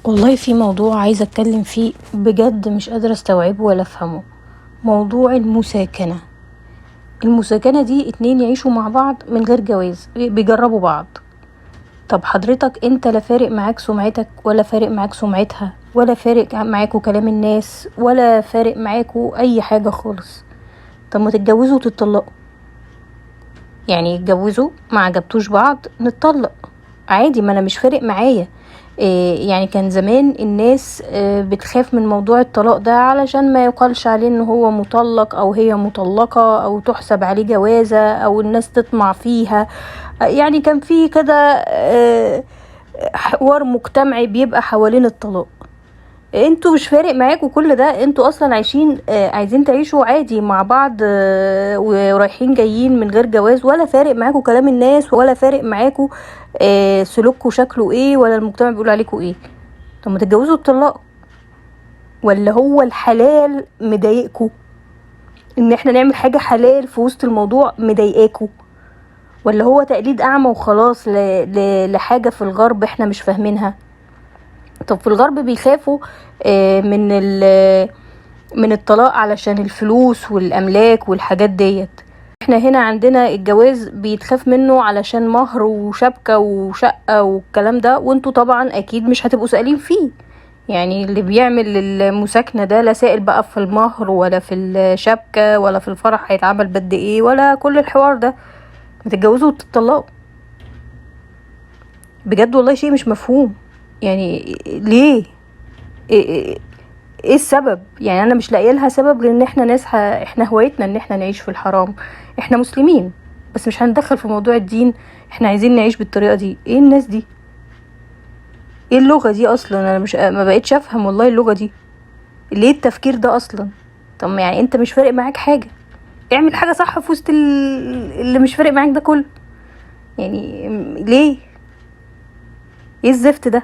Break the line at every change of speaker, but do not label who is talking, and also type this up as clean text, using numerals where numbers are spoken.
والله في موضوع عايزة اتكلم فيه بجد، مش قادرة استوعبه ولا افهمه. موضوع المساكنة. المساكنة دي 2 يعيشوا مع بعض من غير جواز، بيجربوا بعض. طب حضرتك انت لا فارق معاك سمعتك ولا فارق معاك سمعتها ولا فارق معاكوا كلام الناس ولا فارق معاكوا اي حاجة خالص. طب ما تتجوزوا وتتطلقوا، يعني اتجوزوا ما عجبتوش بعض نتطلق عادي، ما انا مش فارق معايا. يعني كان زمان الناس بتخاف من موضوع الطلاق ده علشان ما يقالش عليه ان هو مطلق او هي مطلقة او تحسب عليه جوازة او الناس تطمع فيها. يعني كان في كده حوار مجتمعي بيبقى حوالين الطلاق. انتوا مش فارق معاكوا كل ده، انتوا اصلا عايشين، عايزين تعيشوا عادي مع بعض، ورايحين جايين من غير جواز، ولا فارق معاكوا كلام الناس ولا فارق معاكوا، سلوككوا شكله ايه ولا المجتمع بيقول عليكوا ايه. طب ما تتجوزوا وتطلقوا، ولا هو الحلال مضايقكوا؟ ان احنا نعمل حاجة حلال في وسط الموضوع مضايقاكوا؟ ولا هو تقليد اعمى وخلاص لحاجة في الغرب احنا مش فاهمينها؟ طب في الغرب بيخافوا من الطلاق علشان الفلوس والاملاك والحاجات ديت. احنا هنا عندنا الجواز بيتخاف منه علشان مهر وشبكة وشقة والكلام ده، وانتوا طبعا اكيد مش هتبقوا سائلين فيه. يعني اللي بيعمل المساكنة ده لا سائل بقى في المهر ولا في الشبكة ولا في الفرح هيتعمل بد ايه ولا كل الحوار ده. ما تتجوزوا وتطلقوا بجد، والله شيء مش مفهوم. يعني ليه؟ ايه السبب؟ يعني انا مش لاقيه لها سبب غير ان احنا ناس احنا هوايتنا ان احنا نعيش في الحرام. احنا مسلمين بس مش هندخل في موضوع الدين، احنا عايزين نعيش بالطريقه دي. ايه الناس دي؟ ايه اللغه دي اصلا؟ انا مش ما بقتش افهم والله اللغه دي. ليه التفكير ده اصلا؟ طب يعني انت مش فارق معاك حاجه، اعمل حاجه صح في وسط اللي مش فارق معاك ده كله. يعني ليه؟ ايه الزفت ده؟